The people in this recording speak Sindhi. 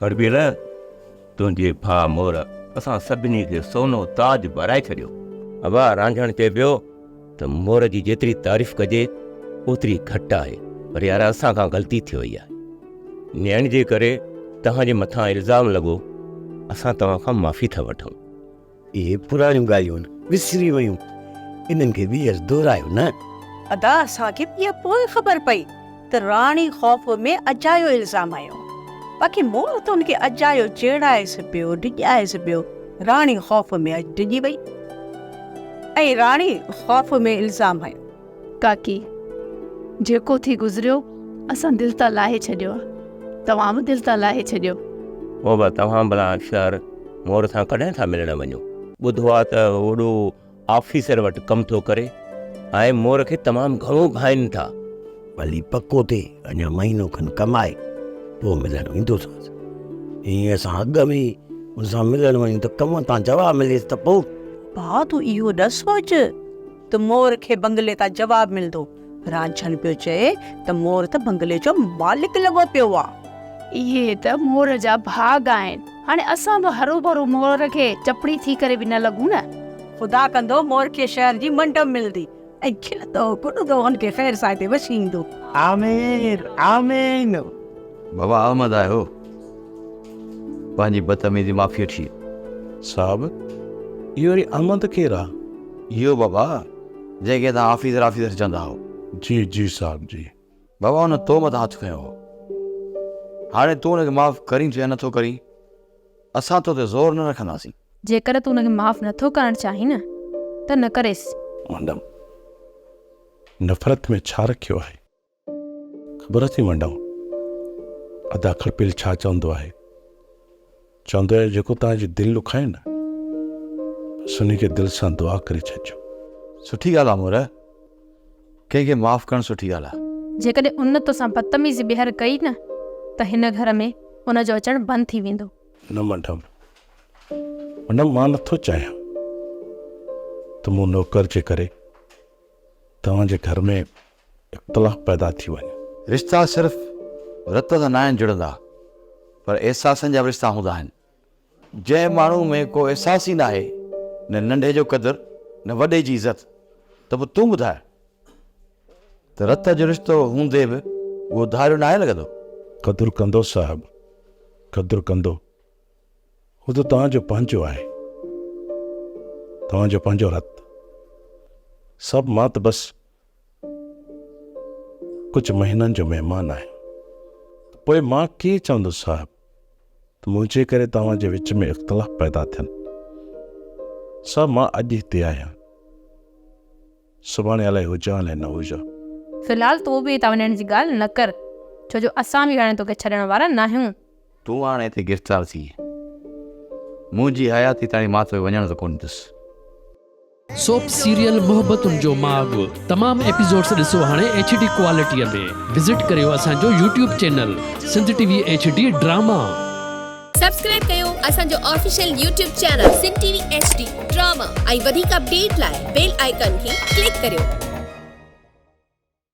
کڙپيل، تنهنجي ڀاء مور اسان سڀني کي سونو تاج پارائي ڇڏيو. ابا، رانجهڻ چئي پيو ته مور جي جيتري تعريف ڪجي اوتري گهٽ آهي، پر يار اسان کان غلطي ٿي وئي آهي. نيڻ جي ڪري توهان جي مٿان الزام لڳو، اسان توهان کان معافي ٿا وٺون. اهي پراڻيون ڳالهيون آهن، وسري ويون، انهن کي ٻيهر دهرايو نه. ادا اسان کي به اها پوء خبر پئي ته راڻي خوف ۾ اجايو الزام هنيو. باقي مور ته ان کي اجايو چيڙائيس پيو، ڊڄائيس پيو. راڻي خوف ۾ ڊڄي وئي ۽ راڻي خوف ۾ الزام هنيو. ڪاڪي، جيڪو ٿي گذريو، اسان دل تان لاهي ڇڏيو آ. توهان به دل تان لاهي ڇڏيو. بابا، توهان ڀلا شهر مور سان ڪڏهن ٿا ملڻ وڃو؟ ٻڌو آ ته وڏو آفيسر وٽ ڪم ٿو ڪري ۽ مور کي تمام گهڻو ڀائين ٿا. ڀلي پڪو ٿئي، اڃا مهينو کن ڪمائي، پوء ملڻ ويندوسانس. ائين اسان اڳ ۾ ئي ان سان ملڻ وڃون ته ڪم تان جواب مليس ته پوء. ڀاء، تون اهو نه سوچ ته مور کي بنگلي تان جواب ملندو. رانجهن پيو چئي ته مور ته بنگلي جو مالڪ لڳو پيو آ. اهي ته مور جا ڀاڳ آهن. هاڻي اسان به هروڀرو مور کي چپڙي ٿي ڪري به نه لڳون نه. خدا ڪندو مور کي شهر جي منڊ ملندي ۽ کلندو ڪڏندو هن کي خير سان هتي وسي ايندو. آمين آمين. بابا احمد آيو پنهنجي بدتميزي معافي وٺي. صاحب اهو وري احمد ڪير آ؟ اهو بابا جنهن کي توهان آفيسر آفيسر چوندا هئو. جي جي صاحب جي. بابا هن تو مٿان هٿ کنيو هو. هاڻي تون هن کي معاف ڪرين ٿو يا نٿو ڪرين اسان تو تي زور نه رکنداسين. جيڪڏهن تون هن کي معاف نٿو ڪرڻ چاهين نه ته نه ڪريس. منڊم نفرت ۾ ڇا رکيو آهي؟ خبر اٿئي منڊم ادا کڙپيل ڇا چوندو آهي؟ چوندو آهي جيڪو توهان جي دل ڏکائي نه بس انهي کي دل سان دعا ڪري ڇڏجو. سٺي ڳالهه آ مور، ڪنهن کي معاف ڪرڻ سٺي ڳالهه آ. جيڪڏهن ان توسان بدتميزي ٻيهر ڪئي نه ته هن گهر ۾ ان جو اچڻ بند ٿي ويندو. نه منڊم، منڊم مان نٿو چاهيان ته مون نوڪر جي ڪري توهان جي گهر ۾ اختلاف پيدا ٿي وڃن. رشتا صرف رت سان ناهن جڙندا پر احساسن جا به رشتا هوندا آهن. جنهن ماڻهو ۾ ڪو احساس ئي ناهي، نه ننڍي جو قدر نه وڏي جي عزت ته پوء تون ٻڌاء ته رت جو رشتو هوندي به اهو ڌاريو ناهي لڳندو؟ قدر ڪندو صاحب، قدر ڪندو. هو ته توهان جو پنهنجو آهي. توهان جو پنهنجو رت. سڀ مان ته بس ڪجهه مهينن جو مهمان آهيان ته پوء مان ڪيئن چوندس صاحب ته منهنجي ڪري توهان جي وچ ۾ اختلاف پيدا ٿين. صاحب مان اڄ هتي آهيان. سڀاڻي الائي هجان الائي نه هجان. في الحال تون به هتان وڃڻ جي ڳالهه نه ڪر ڇو جو اسان به هاڻي توکي ڇڏڻ وارا ناهيون. تون هاڻي هتي گرفتار ٿي. منهنجي حياتي تائين مان توکي وڃڻ ته ڪونه ڏيندس. سوپ سيريل محبتن جو ماڳ تمام ايپيسوڊس ڏسو هاڻي ايڇ ڊي ڪوالٽي ۾ وزٽ ڪريو اسان جو YouTube channel Sindh T V H D drama. Subscribe ڪيو اسان جو official YouTube channel Sindh T V H D drama ۽ وڌيڪ اپڊيٽ لاء بيل آئيڪان کي ڪلڪ ڪريو.